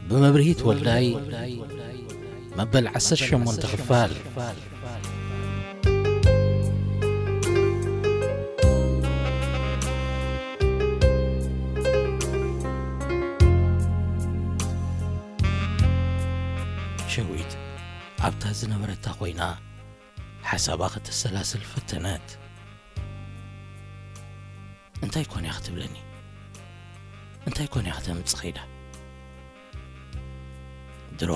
ብመብርሂት ወልዳይ፣ መበል ዓሰርተ ሸሞንተ ክፋል። ሸዊት ኣብታ ዝነበረታ ኮይና ሓሳባ ከተሰላስል ፈተነት። እንታይ ኮን እያ ክትብለኒ? እንታይ ኮን እያ ከተምጽእ ኸይዳ? ድሮ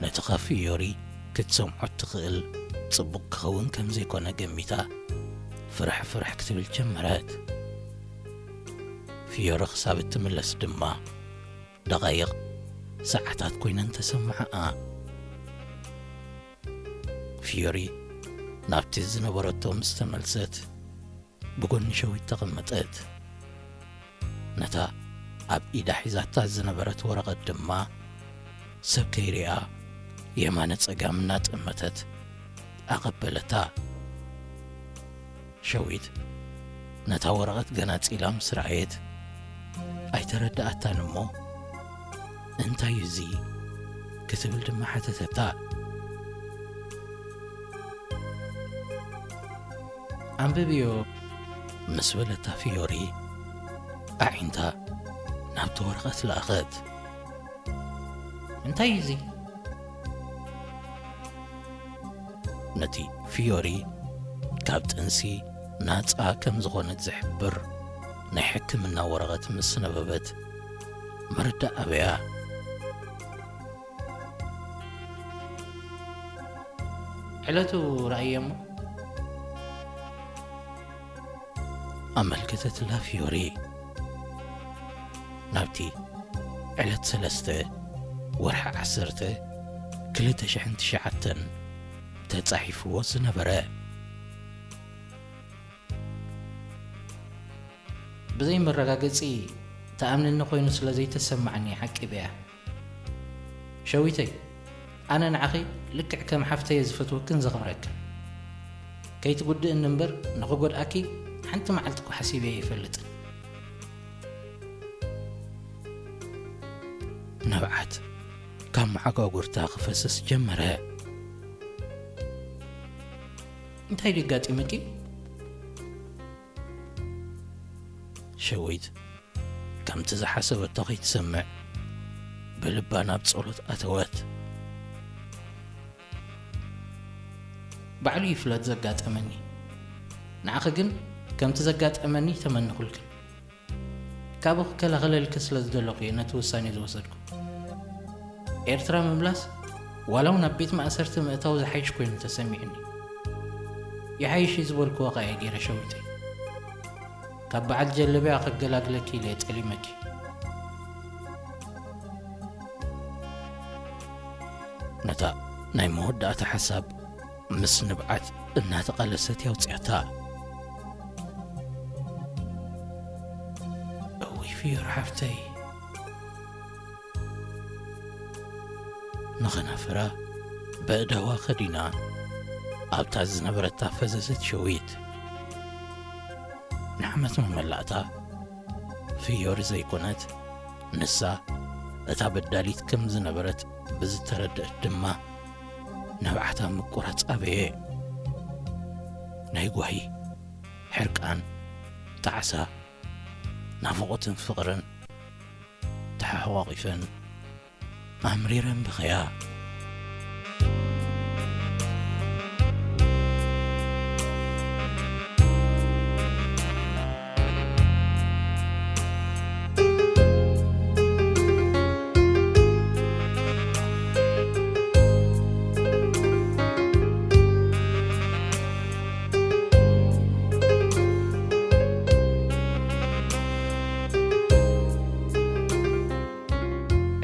ነቲ ካብ ፊዮሪ ክትሰምዖ እትኽእል ጽቡቕ ክኸውን ከም ዘይኮነ ገሚታ፣ ፍርሕ ፍርሕ ክትብል ጀመረት። ፊዮሪ ክሳብ እትምለስ ድማ ደቓይቕ፣ ሰዓታት ኮይነን ተሰምዓኣ። ፊዮሪ ናብቲ ዝነበረቶ ምስ ተመልሰት፣ ብጎኒ ሸዊት ተቐመጠት። ነታ ኣብ ኢዳ ሒዛታ ዝነበረት ወረቐት ድማ ሰብ ከይሪኣ የማነ ጸጋም እናጠመተት ኣቐበለታ። ሸዊት ነታ ወረቐት ገናጺላ ምስ ረኣየት ኣይተረድኣታን እሞ፣ "እንታይ እዩ እዚ?" ክትብል ድማ ሓተተታ። "ኣንብብዮ" ምስ በለታ ፊዮሪ ኣዒንታ ናብቲ ወረቐት ለኣኸት። "እንታይ እዩ እዚ?" ነቲ ፊዮሪ ካብ ጥንሲ ናጻ ከም ዝኾነት ዝሕብር ናይ ሕክምና ወረቐት ምስ ነበበት፣ ምርዳእ ኣበያ። "ዕለቱ ረኣየ እሞ?" ኣመልከተትላ ፊዮሪ። ናብቲ ዕለት ሰለስተ ወርሒ ዓሰርተ ክልተ ሽሕን ትሽዓተን ተጻሒፍዎ ዝነበረ። "ብዘይ መረጋገጺ ተኣምንኒ ኮይኑ ስለ ዘይተሰማዓኒ ሓቂ በያ። ሸዊተይ፣ ኣነ ንዓኺ ልክዕ ከም ሓፍተየ ዝፈትወክን ዘኽብረክን። ከይትጉድእኒ እምበር ንኽጎድኣኪ ሓንቲ መዓልቲ እኮ ሓሲበ ኣይፈልጥን።" ንብዓት ካብ መዓጓጉርታ ክፈስስ ጀመረ። "እንታይ ድዩ ኣጋጢሙኪ?" ሸዊት ከምቲ ዝሓሰበቶ ከይትሰምዕ ብልባ ናብ ጸሎት ኣተወት። "ባዕሉ ይፍለጥ ዘጋጠመኒ። ንዓኺ ግን ከምቲ ዘጋጠመኒ ተመንኹልክን። ካብኡ ክከላኸለልኪ ስለ ዝደለኹ እየ ነቲ ውሳኔ ዝወሰድኩ። ኤርትራ ምምላስ ዋላ እውን ኣብ ቤት ማእሰርቲ ምእታው ዝሓይሽ ኮይኑ ተሰሚዑኒ። ይሓይሽ እዩ ዝበልክዎ ኸኣ እየ ገይረ ሸዊተይ። ካብ በዓል ጀለብያ ክገላግለኪ ኢለ እየ ጠሊመኪ።" ነታ ናይ መወዳእታ ሓሳብ ምስ ንብዓት እናተቓለሰት የውፅኣታ። እውይ ፍዮር ሓፍተይ። ንኸናፍራ በእዳዋ ከዲና ኣብታ ዝነበረታ ፈዘዘት ሸዊት። ንዓመት መመላእታ ፍዮር ዘይኮነት፣ ንሳ እታ በዳሊት ከም ዝነበረት ብዝተረድእት ድማ፣ ንብዓታ ምቁራጽ ኣበየ። ናይ ጓሂ፣ ሕርቃን፣ ጣዕሳ፣ ናፍቖትን ፍቕርን ተሓቋቒፈን ኣምሪረን በኸያ።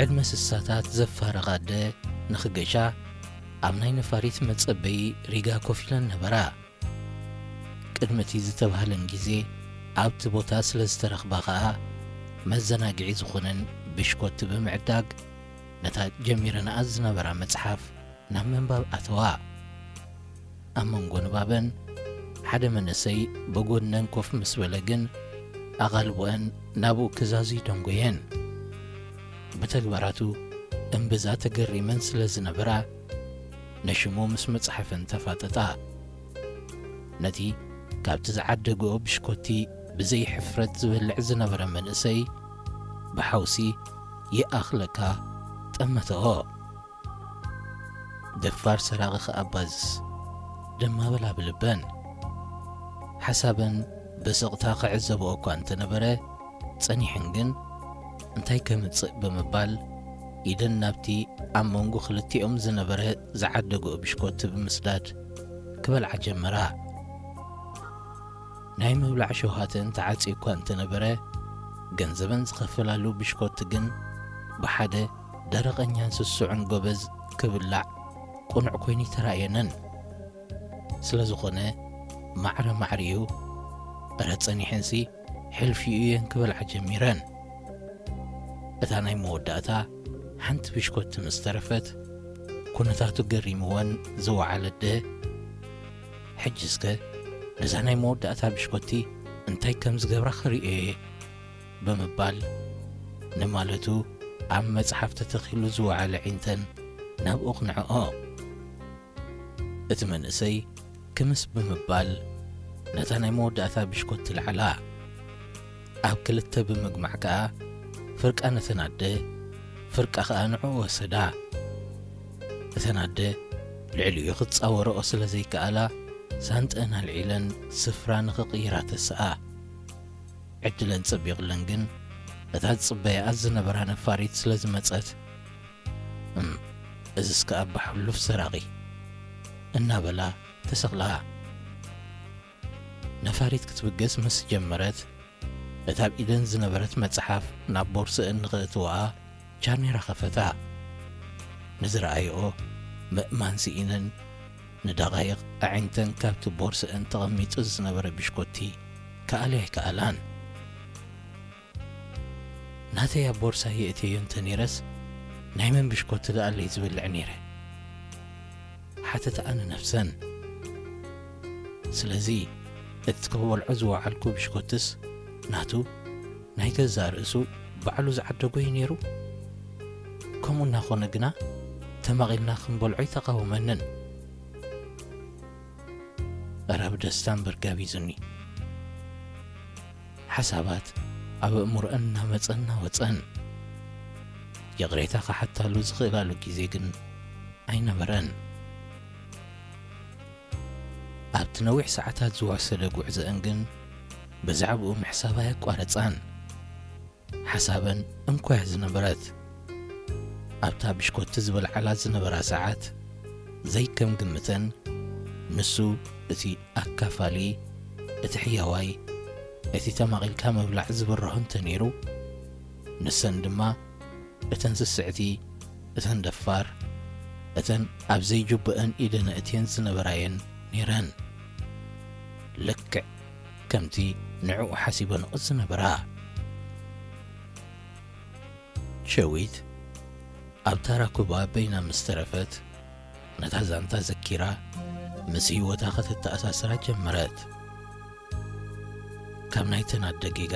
ዕድመ ስሳታት ዘፋረቓ ኣደ ንኽገሻ ኣብ ናይ ነፋሪት መጸበዪ ሪጋ ኮፍ ኢለን ነበራ። ቅድሚ እቲ ዝተባህለን ግዜ ኣብቲ ቦታ ስለ ዝተረኽባ ኸኣ፣ መዘናግዒ ዝኾነን ብሽኮቲ ብምዕዳግ፣ ነታ ጀሚረንኣ ዝነበራ መጽሓፍ ናብ ምንባብ ኣተዋ። ኣብ መንጎ ንባበን ሓደ መንእሰይ ብጎድነን ኮፍ ምስ በለ ግን፣ ኣቓልቦአን ናብኡ ክዛዙ ይደንጎየን። ብተግባራቱ እምብዛ ተገሪመን ስለ ዝነበራ፣ ነሽሙ ምስ መጽሓፈን ተፋጠጣ። ነቲ ካብቲ ዝዓደግኦ ብሽኮቲ ብዘይ ሕፍረት ዝበልዕ ዝነበረ መንእሰይ ብሓውሲ ይኣኽለካ ጠመተኦ። ደፋር ሰራቒ ኸኣ ባዝስ ደማ በላ ብልበን። ሓሳበን ብስቕታ ክዕዘብኦ እኳ እንተነበረ፣ ጸኒሐን ግን እንታይ ከምጽእ ብምባል ኢደን ናብቲ ኣብ መንጎ ክልቲኦም ዝነበረ ዝዓደግኦ ብሽኮቲ ብምስዳድ ክበልዓ ጀመራ። ናይ ምብላዕ ሸውሃተን ተዓጽዩ እኳ እንተነበረ፣ ገንዘበን ዝኸፈላሉ ብሽኮቲ ግን ብሓደ ደረቐኛን ስሱዕን ጎበዝ ክብላዕ ቅኑዕ ኮይኑ ኣይተራእየንን። ስለ ዝኾነ ማዕረ ማዕሪኡ፣ እረ ጸኒሐንሲ ሕልፊኡ እየን ክበልዓ ጀሚረን። እታ ናይ መወዳእታ ሓንቲ ብሽኮቲ ምስ ተረፈት፣ ኩነታቱ ገሪምወን ዝወዓለ ኣደ፣ ሕጂ እስከ ነዛ ናይ መወዳእታ ብሽኮቲ እንታይ ከም ዝገብራ ክርእዮ እየ ብምባል፣ ንማለቱ ኣብ መጽሓፍ ተተኺሉ ዝወዓለ ዒንተን ናብኡ ኣቕንዐኦ። እቲ መንእሰይ ክምስ ብምባል ነታ ናይ መወዳእታ ብሽኮቲ ለዓላ። ኣብ ክልተ ብምግማዕ ከኣ ፍርቃ ነተን ኣደ፣ ፍርቃ ከኣ ንዕኡ ወሰዳ። እተን ኣደ ልዕሊኡ ክትጻወርኦ ስለ ዘይከኣላ፣ ሳንጠአን ኣልዒለን ስፍራ ንኽቕይራ ተስኣ። ዕድለን ጸቢቕለን ግን፣ እታ ዝጽበያኣ ዝነበራ ነፋሪት ስለ ዝመጸት፣ "እም፣ እዝስ ከኣ ኣባ ሕሉፍ ሰራቒ" እናበላ ተሰቕላ። ነፋሪት ክትብገስ ምስ ጀመረት፣ እታ ኣብ ኢደን ዝነበረት መጽሓፍ ናብ ቦርስአን ንኽእትዋኣ ቻሜራ ኸፈታ። ንዝረኣይኦ ምእማን ስኢነን፣ ንደቓይቕ ኣዒንተን ካብቲ ቦርስአን ተቐሚጡ ዝነበረ ብሽኮቲ ክኣልያ ኣይከኣላን። ናተይ ኣብ ቦርሳይ የእትየዮ እንተ ነይረስ፣ ናይ መን ብሽኮቲ ደኣለይ ዝበልዕ ነይረ? ሓተትኣ ንነፍሰን። ስለዚ፣ እቲ ክበልዖ ዝወዓልኩ ብሽኮትስ ናቱ፣ ናይ ገዛእ ርእሱ ባዕሉ ዝዓደጎ እዩ ነይሩ። ከምኡ እናኾነ ግና፣ ተማቒልና ክንበልዖ ኣይተቓወመንን። እረ ብደስታ እምበር ጋቢዙኒ። ሓሳባት ኣብ ኣእምሮአን እናመጸ እናወጸን፣ ይቕሬታ ክሓታሉ ዝኽእላሉ ግዜ ግን ኣይነበረን። ኣብቲ ነዊሕ ሰዓታት ዝወሰደ ጉዕዞአን ግን ብዛዕባኡ ምሕሳብ ኣየቋረጻን። ሓሳበን እንኮያ ዝነበረት፣ ኣብታ ብሽኮቲ ዝበልዓላ ዝነበራ ሰዓት ዘይከም ግምተን፣ ንሱ እቲ ኣካፋሊ፣ እቲ ሕያዋይ፣ እቲ ተማቒልካ ምብላዕ ዝብርሆ እንተ ነይሩ፣ ንሰን ድማ እተን ስስዕቲ፣ እተን ደፋር፣ እተን ኣብ ዘይጅብአን ኢደን ኣእትየን ዝነበራየን ነይረን። ልክዕ ከምቲ ንዕኡ ሓሲበንኦ ዝነበራ። ሸዊት ኣብ ታራ ኩባ በይና ምስ ተረፈት፣ ነታ ዛንታ ዘኪራ ምስ ህይወታ ከተተኣሳስራ ጀመረት። ካብ ናይተን ኣደ ጌጋ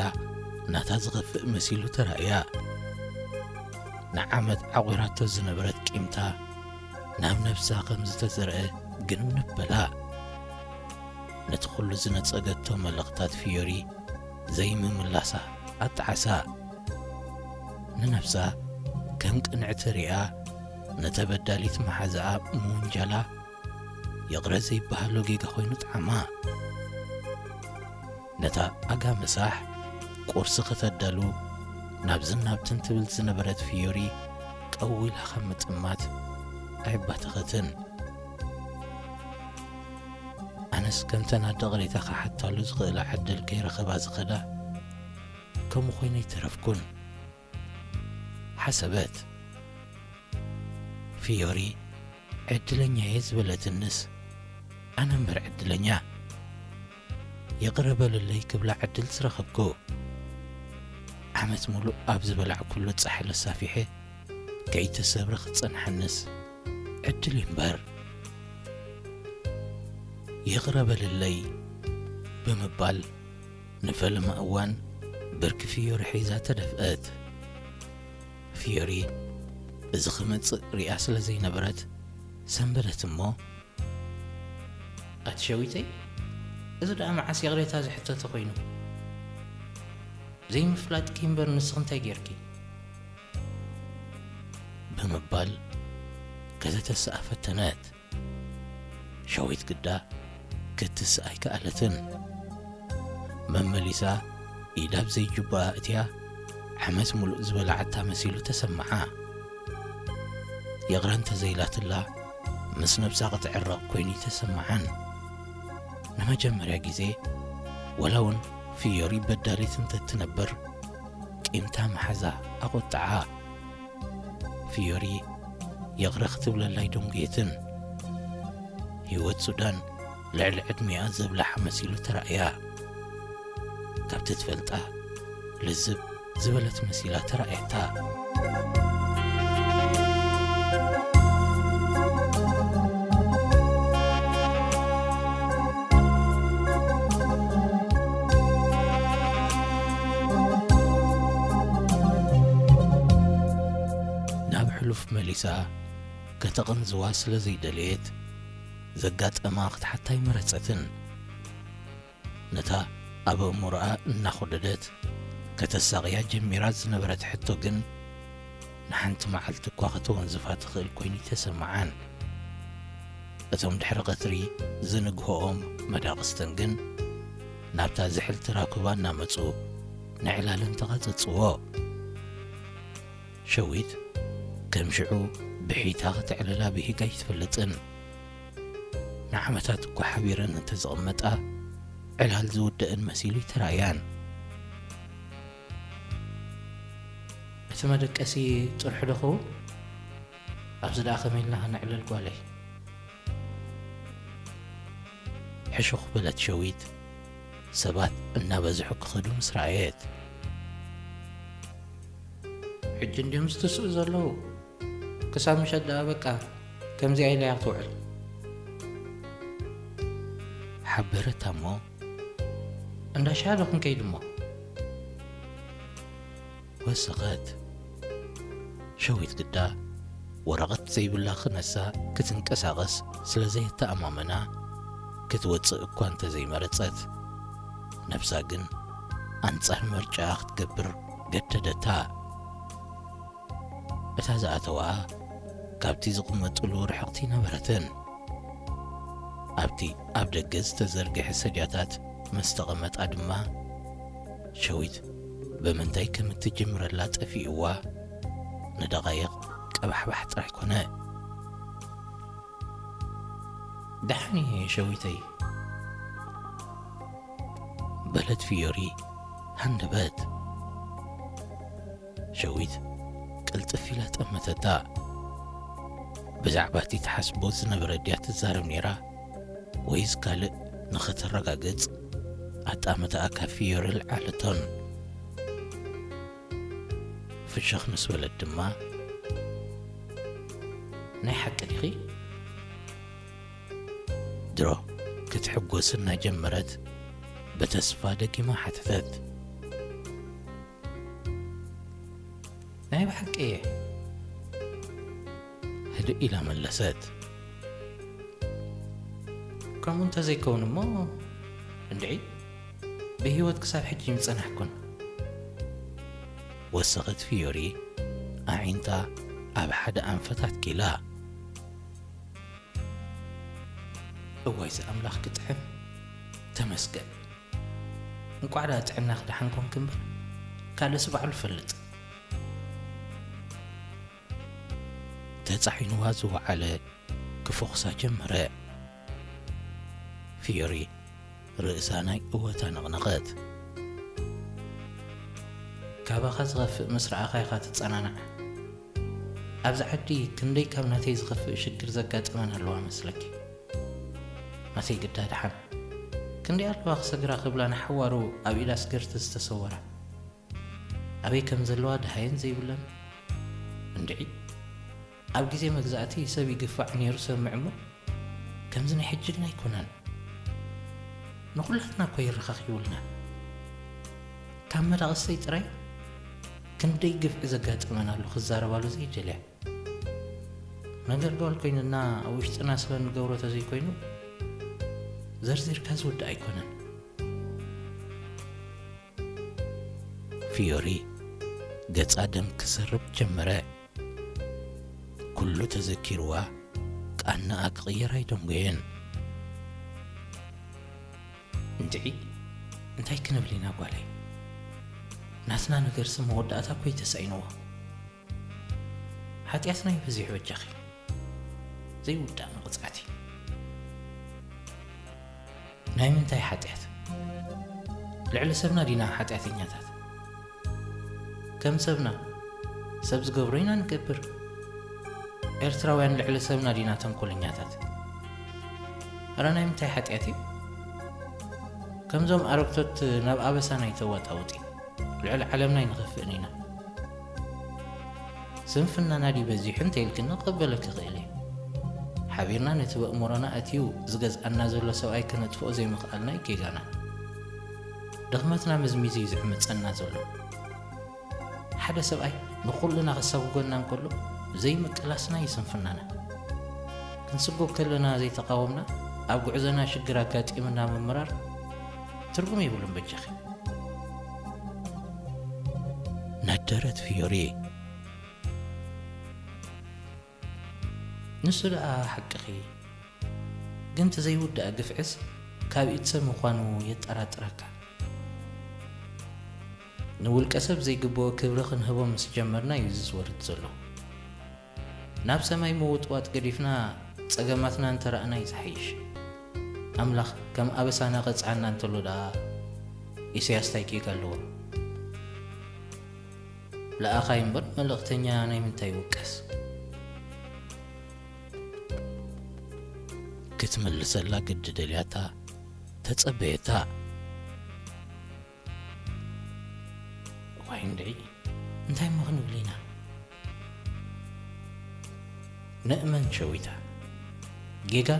ናታ ዝኸፍእ መሲሉ ተራእያ። ንዓመት ዓቑራቶ ዝነበረት ቂምታ ናብ ነብሳ ከም ዝተዘርአ ግንብ በላ። ነቲ ኩሉ ዝነጸገቶ መልእኽታት ፊዮሪ ዘይምምላሳ ኣጣዓሳ። ንነብሳ ከም ቅንዕቲ ሪኣ፣ ንተበዳሊት መሓዛኣ ምውንጃላ ይቕረ ዘይበሃሎ ጌጋ ኮይኑ ጠዓማ። ነታ ኣጋ ምሳሕ ቁርሲ ከተዳሉ ናብዝን ናብትን ትብል ዝነበረት ፊዮሪ፣ ቀዊላ ካብ ምጥማት ኣይባተኸትን። ኣነስ ከምተን ኣደ ቅሬታ ክሓታሉ ዝኽእላ ዕድል ከይረኸባ ዝኸዳ ከምኡ ኮይነ ኣይተረፍኩን። ሓሰበት። ፊዮሪ ዕድለኛ እየ ዝበለትንስ፣ ኣነ እምበር ዕድለኛ። ይቕረ በልለይ ክብላ ዕድል ዝረኸብኩ። ዓመት ሙሉእ ኣብ ዝበላዕኩሉ ጻሕሊ ኣሳፊሐ ከይተሰብረ ክጸንሓንስ ዕድል እዩ እምበር። ይቕረ በልለይ ብምባል ንፈለማ እዋን ብርኪ ፍዮሪ ሒዛ ተደፍአት። ፍዮሪ እዚ ክመጽእ ሪኣ ስለ ዘይነበረት ሰንበደት እሞ፣ "ኣቲ ሸዊተይ፣ እዚ ደኣ መዓስ ይቕሬታ ዝሕተተ ኮይኑ? ዘይምፍላጥኪ እምበር ንስኺ እንታይ ጌርኪ?" ብምባል ከተተስኣ ፈተነት። ሸዊት ግዳ ክትስእ ኣይከኣለትን። መመሊሳ ኢዳ ኣብ ዘይጅባኣ እትያ ዓመት ሙሉእ ዝበላዓታ መሲሉ ተሰምዓ። ይቕረ እንተዘይላትላ ምስ ነብሳ ክትዕረቕ ኮይኑ ተሰምዓን። ንመጀመርያ ግዜ፣ ወላ እውን ፍዮሪ በዳሊት እንተትነብር፣ ቂምታ መሓዛ ኣቖጥዓ። ፍዮሪ ይቕረ ክትብለላ ኣይደንጉየትን። ህይወት ሱዳን ልዕሊ ዕድሚኣ ዘብላሓ መሲሉ ተራእያ። ካብቲ ትፈልጣ ልዝብ ዝበለት መሲላ ተራእየታ። ናብ ሕሉፍ መሊሳ ከተቕንዝዋ ስለ ዘይደለየት፣ ዘጋጠማ ክትሓታ ኣይመረጸትን። ነታ ኣብ ኣእምሮኣ እናኾደደት ከተሳቕያ ጀሚራ ዝነበረት ሕቶ ግን፣ ንሓንቲ መዓልቲ እኳ ከተወንዝፋ ትኽእል ኮይኑ ኣይተሰምዓን። እቶም ድሕሪ ቀትሪ ዝንግሆኦም መዳቕስተን ግን፣ ናብታ ዝሕል ተራኩባ እናመጹ ንዕላለን ተቓጸጽዎ። ሸዊት ከም ሽዑ ብሒታ ክተዕልላ ብሂግ ኣይትፈልጥን። ንዓመታት እኳ ሓቢረን እንተዝቕመጣ፣ ዕላል ዝውደእን መሲሉ ኣይተራእያን። "እቲ መደቀሲ ጥርሑ ዶ ኸውን? ኣብዚ ደኣ ከመይ ኢልና ከነዕልል ጓለይ?" ሕሹኽ በለት ሸዊት፣ ሰባት እናበዝሑ ክኸዱ ምስ ረኣየት። "ሕጂ እንድዮም ዝትስኡ ዘለዉ። ክሳብ ምሸት ደኣ በቃ ከምዚኣ ኢላ እያ ክትውዕል." ሓበረታ እሞ፣ "እንዳ ሻሂ ዶ ክንከይድ እሞ?" ወሰኸት። ሸዊት ግዳ ወረቐት ዘይብላ ክነሳ ክትንቀሳቐስ ስለ ዘየተኣማመና፣ ክትወጽእ እኳ እንተ ዘይመረጸት፣ ነብሳ ግን ኣንጻር ምርጫኣ ክትገብር ገደደታ። እታ ዝኣተዋኣ ካብቲ ዝቕመጥሉ ርሕቕቲ ነበረትን። ኣብቲ ኣብ ደገ ዝተዘርግሐ ሰድያታት ምስ ተቐመጣ ድማ፣ ሸዊት ብምንታይ ከም እትጅምረላ ጠፊእዋ፣ ንደቓይቕ ቀባሕባሕ ጥራይ ኮነ። "ደሓን እየ ሸዊተይ" በለት ፍዮሪ ሃንደበት። ሸዊት ቅልጥፍ ኢላ ጠመተታ። ብዛዕባ እቲ ትሓስቦ ዝነበረ ድያ ትዛረብ ነይራ ወይስ ካልእ ንኽተረጋግጽ ኣጣምታኣ ካብ ፍዮሪ ኣልዓለቶን። ፍሽኽ ምስ በለት ድማ፣ "ናይ ሓቂ ዲኺ?" ድሮ ክትሕጎስ እናጀመረት ብተስፋ ደጊማ ሓተተት። "ናይ ብሓቂ እየ" ህድእ ኢላ መለሰት። "ከምኡ እንተዘይከውን እሞ እንድዒ ብህይወት ክሳብ ሕጂ ምጸናሕኩን" ወሰኸት ፍዮሪ ኣዒንታ ኣብ ሓደ ኣንፈት ኣትኪላ። "እዋይ ዝኣምላኽ ክጥዕም፣ ተመስገን። እንቋዕ ደኣ ጥዕናኺ ደሓን ኮንኪ እምበር፣ ካልእስ ባዕሉ ይፈልጥ" ተጻዒንዋ ዝወዓለ ክፎኽሳ ጀመረ። ፍዮሪ ርእሳ ናይ እወታ ነቕነቐት። "ካባኻ ዝኸፍእ ምስ ረኣኻ ኢኻ ትጸናናዕ። ኣብዚ ዓዲ ክንደይ ካብ ናተይ ዝኸፍእ ሽግር ዘጋጠመን ኣለዋ መስለኪ? ናተይ ግዳ ደሓን ክንደይ ኣለዋ ክሰግራ ክብላ ንሓዋሩ ኣብ ኢድ ኣስገርቲ ዝተሰወራ። ኣበይ ከም ዘለዋ ደሃየን ዘይብለን። እንድዒ ኣብ ግዜ መግዛእቲ ሰብ ይግፋዕ ነይሩ ሰምዕ እሞ፣ ከምዚ ናይ ሕጂ ግን ኣይኮነን። ንኹላትና እኮ የረኻኺቡልና። ካብ መዳቕስተይ ጥራይ ክንደይ ግፍዒ ዘጋጠመን ኣሎ ክዛረባሉ ዘይደልያ። ነገር ጓል ኮይንና ኣብ ውሽጥና ስለ እንገብሮ ተዘይኮይኑ ዘርዚርካ ዝውዳእ ኣይኮነን። ፊዮሪ ገጻ ደም ክሰርብ ጀመረ። ኩሉ ተዘኪርዋ ቃናኣ ክቕየር ኣይደንጎየን። እንድዒ እንታይ ክንብል ኢና ጓለይ? ናትና ነገርሲ መወዳእታ እኮ እዩ ተሳኢንዎ። ሓጢኣትና እዩ በዚሑ በጃኺ። ዘይውዳእ መቕጻዕቲ። ናይ ምንታይ ሓጢኣት? ልዕሊ ሰብና ዲና ሓጢኣተኛታት? ከም ሰብና ሰብ ዝገብሮ ኢና ንገብር። ኤርትራውያን ልዕሊ ሰብና ዲና ተንኮለኛታት? ኣረ ናይ ምንታይ ሓጢኣት እዩ? ከምዞም ኣረግቶት ናብ ኣበሳና ይተዋጣውጢ። ልዕሊ ዓለምና ኣይንኸፍእን ኢና። ስንፍናና ድዩ በዚሑ እንተ ኢልክኒ ክቕበለኪ እኽእል እየ። ሓቢርና ነቲ በእምሮና ኣትዩ ዝገዝኣና ዘሎ ሰብኣይ ከነጥፍኦ ዘይምኽኣልና እዩ ጌጋና። ድኽመትና መዝሚዙ እዩ ዝዕምጸና ዘሎ። ሓደ ሰብኣይ ንኹልና ከሳጉገና እንከሎ ዘይምቅላስና እዩ ስንፍናና። ክንስጎግ ከለና ዘይተቓወምና ኣብ ጉዕዞና ሽግር ኣጋጢሙና ምምራር ትርጉም የብሉን በጃኺ። ነደረት ፊዮሪ። ንሱ ደኣ ሓቅኺ፣ ግን እቲ ዘይውዳእ ግፍዕስ ካብ ኢድ ሰብ ምዃኑ የጠራጥረካ። ንውልቀ ሰብ ዘይግብኦ ክብሪ ክንህቦ ምስ ጀመርና እዩ እዚ ዝወርድ ዘሎ። ናብ ሰማይ ምውጥዋጥ ገዲፍና ጸገማትና እንተረኣና እዩ ዝሓይሽ። ኣምላኽ ከም ኣበሳና ቀጽዓና እንተሎ ደኣ ኢሳያስ ታይ ጌጋ ኣለዎ? ለኣኻይ እምበር መልእኽተኛ ናይ ምንታይ ይውቀስ? ክትምልሰላ ግዲ ደልያታ ተጸበየታ። እዋይ እንድዒ፣ እንታይ እሞ ክንብል ኢና? ንእመን ሸዊታ፣ ጌጋ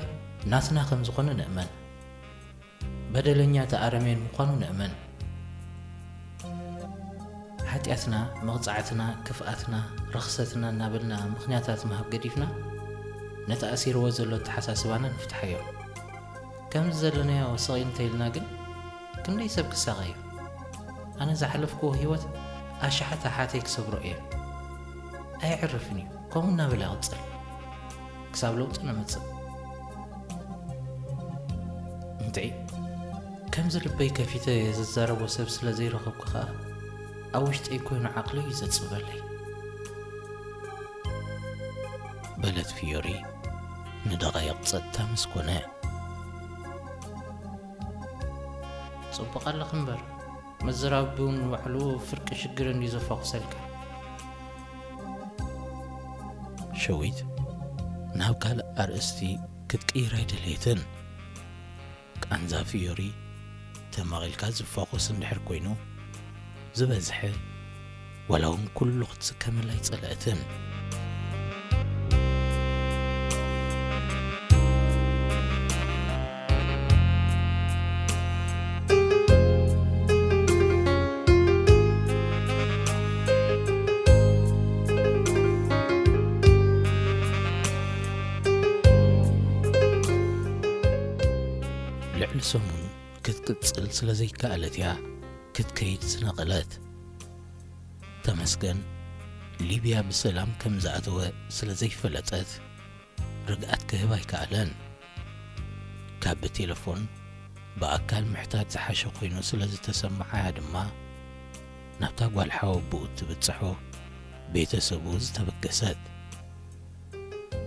ናትና ከም ዝኾነ ንእመን። በደለኛ እቲ ኣረሜን ምዃኑ ንእመን። ሓጢኣትና፣ መቕጻዕትና፣ ክፍኣትና፣ ርኽሰትና እናበልና ምኽንያታት ምሃብ ገዲፍና፣ ነቲ ኣሲርዎ ዘሎ ኣተሓሳስባና ንፍትሓዮ። ከምዚ ዘለናዮ ስቕ እንተኢልና ግን ክንደይ ሰብ ክሳቐ እዩ። ኣነ ዝሓለፍክዎ ህይወት ኣሽሓት ኣሓተይ ክሰግሮ እየ። ኣየዕርፍን እዩ። ከምኡ እናበለ ይቕጽል። ክሳብ ለውጢ ነምጽእ። እንድዒ፣ ከምዚ ልበይ ከፊተ ዝዛረቦ ሰብ ስለ ዘይረኸብኩ ኸኣ፣ ኣብ ውሽጠይ ኮይኑ ዓቕለይ እዩ ዘጽብበለይ። በለት ፊዮሪ ንደቓይቕ ጸጥታ ምስ ኮነ። ጽቡቕ ኣለኺ እምበር፣ ምዝራብ ቡን ባዕሉ ፍርቂ ሽግር እንድዩ ዘፋኹሰልካ። ሸዊት ናብ ካልእ ኣርእስቲ ክትቅይር ኣይደለየትን። ቃንዛ ፊዮሪ ተማቒልካ ዝፋኾስ እንድሕር ኮይኑ፣ ዝበዝሐ ዋላ እውን ኩሉ ክትስከመላ ኣይጸለእትን። ልዕሊ ሰሙን ክትቅጽል ስለ ዘይከኣለት እያ ክትከይድ ዝነቐለት። ተመስገን ሊብያ ብሰላም ከም ዝኣተወ ስለ ዘይፈለጠት ርግኣት ክህብ ኣይከኣለን። ካብ ብቴለፎን ብኣካል ምሕታት ዝሓሸ ኮይኑ ስለ ዝተሰምዓያ ድማ ናብታ ጓል ሓወቦኡ እትብጽሖ ቤተሰቡ ዝተበገሰት።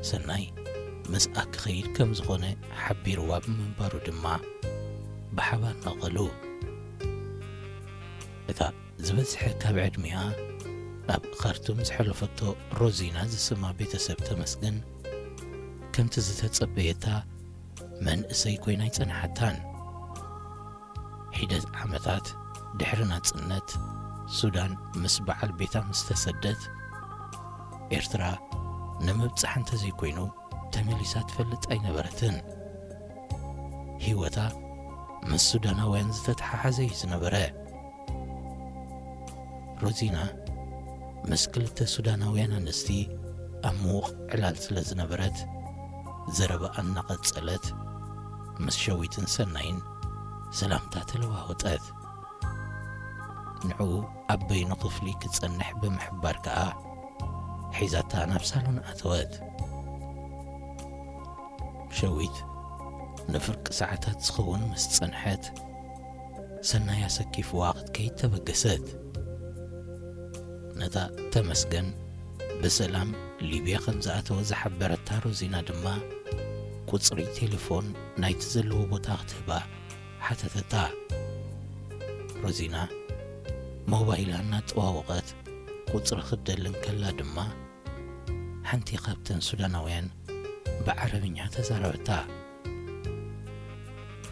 ሰናይ ምስኣ ክኸይድ ከም ዝኾነ ሓቢርዋ ብምንባሩ ድማ ብሓባር ነቐሉ። እታ ዝበዝሐ ካብ ዕድሚኣ ኣብ ካርቱም ዝሐለፈቶ ሮዚና ዝስማ ቤተሰብ ተመስገን ከምቲ ዝተጸበየታ መንእሰይ ኮይና ኣይጸንሓታን። ሒደት ዓመታት ድሕሪ ናጽነት ሱዳን ምስ በዓል ቤታ ምስ ተሰደት፣ ኤርትራ ንምብጻሕ እንተዘይኮይኑ ተመሊሳ ትፈልጥ ኣይነበረትን። ህይወታ ምስ ሱዳናውያን ዝተተሓሓዘ እዩ ዝነበረ። ሮዚና ምስ ክልተ ሱዳናውያን ኣንስቲ ኣብ ምዉቕ ዕላል ስለ ዝነበረት፣ ዘረባ እናቐጸለት ምስ ሸዊትን ሰናይን ሰላምታ ተለዋወጠት። ንዕኡ ኣብ በይኑ ክፍሊ ክጸንሕ ብምሕባር ከኣ፣ ሒዛታ ናብ ሳሎን ኣተወት። ሸዊት ንፍርቂ ሰዓታት ዝኸውን ምስ ጸንሐት፣ ሰናይ ኣሰኪፍዋ ክትከይድ ተበገሰት። ነታ ተመስገን ብሰላም ሊብያ ከም ዝኣተወ ዝሓበረታ ሮዚና ድማ፣ ቁጽሪ ቴሌፎን ናይቲ ዘለዎ ቦታ ክትህባ ሓተተታ። ሮዚና ሞባይላ እናጠዋወቐት ቁጽሪ ክትደሊ እንከላ ድማ፣ ሓንቲ ካብተን ሱዳናውያን ብዓረብኛ ተዛረበታ።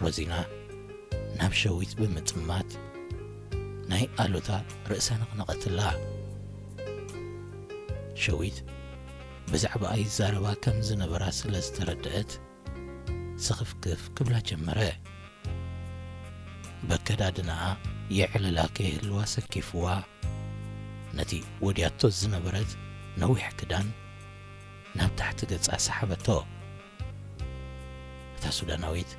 ሮዚና ናብ ሸዊት ብምጥማት፣ ናይ ኣሉታ ርእሳ ነቕነቐትላ። ሸዊት ብዛዕባኣ ይዛረባ ከም ዝነበራ ስለ ዝተረድአት፣ ስኽፍክፍ ክብላ ጀመረ። በከዳድንኣ የዕልላ ከይህልዋ ሰኪፍዋ፣ ነቲ ወዲያቶ ዝነበረት ነዊሕ ክዳን ናብ ታሕቲ ገጻ ሰሓበቶ። እታ ሱዳናዊት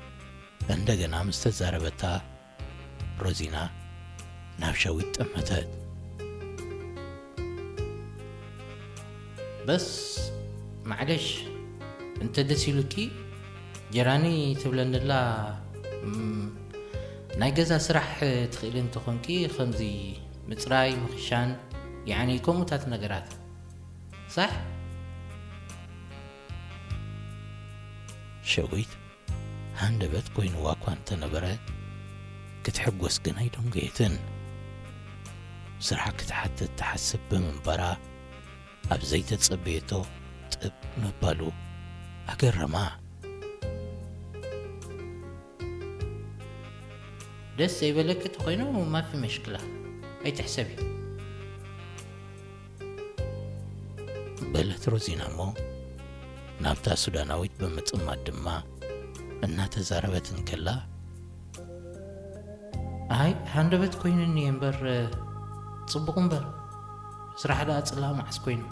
እንደገና ምስ ተዛረበታ፣ ሮዚና ናብ ሸዊት ጠመተት። በስ ማዕለሽ፣ እንተ ደስ ኢሉኪ ጀራኒ ትብለንላ። እም፣ ናይ ገዛ ስራሕ ትኽእሊ እንተኾንኪ፣ ከምዚ ምጽራይ፣ ምኽሻን፣ ያዕኒ ከምኡታት ነገራት። ሳሕ? ሸዊት ሃንደበት ኮይንዋ እኳ እንተነበረ፣ ክትሕጎስ ግን ኣይደንጎየትን። ስራሕ ክትሓትት ትሓስብ ብምንባራ፣ ኣብ ዘይተጸበየቶ ጥብ ምባሉ ኣገረማ። ደስ ዘይበለኪ ተኾይኑ ማፊ መሽክላ ኣይትሕሰቢ። በለት ሮዚና እሞ፣ ናብታ ሱዳናዊት ብምጥማት ድማ እናተዛረበት እንከላ፣ ኣይ፣ ሃንደበት ኮይኑኒ እየ እምበር፣ ጽቡቕ እምበር፣ ስራሕ ደኣ ጽላእ መዓስ ኮይኑ?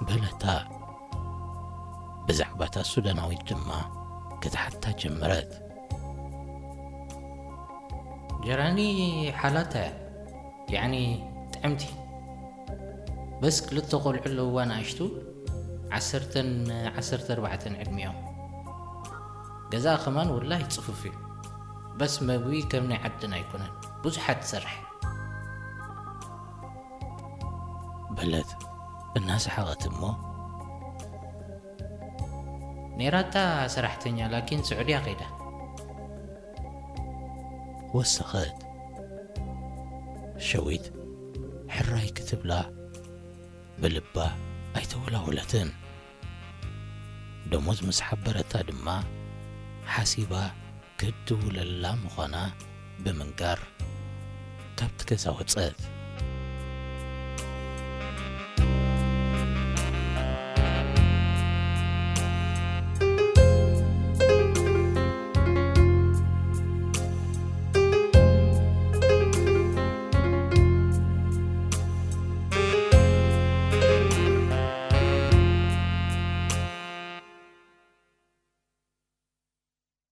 በለታ። ብዛዕባታ ሱዳናዊት ድማ ክትሓታ ጀመረት። ጀራኒ ሓላታ እያ፣ ያዕኒ ጥዕምቲ። በስ ክልተ ቆልዑ ኣለውዋ ንኣሽቱ፣ ዓሰርተን ዓሰርተ ኣርባዕተን ዕድሚኦም። ገዛኣ ከማን ወላሂ ጽፉፍ እዩ። በስ መግቢ ከም ናይ ዓድና ኣይኮነን፣ ብዙሓት ትሰርሕ። በለት እናሰሓቐት እሞ፣ ኔራታ ሰራሕተኛ፣ ላኪን ስዑድያ ከይዳ። ወሰኸት። ሸዊት ሕራይ ክትብላ ብልባ ኣይተወላወለትን። ደሞዝ ምስ ሓበረታ ድማ፣ ሓሲባ ክትድውለላ ምዃና ብምንጋር፣ ካብቲ ገዛ ወጸት።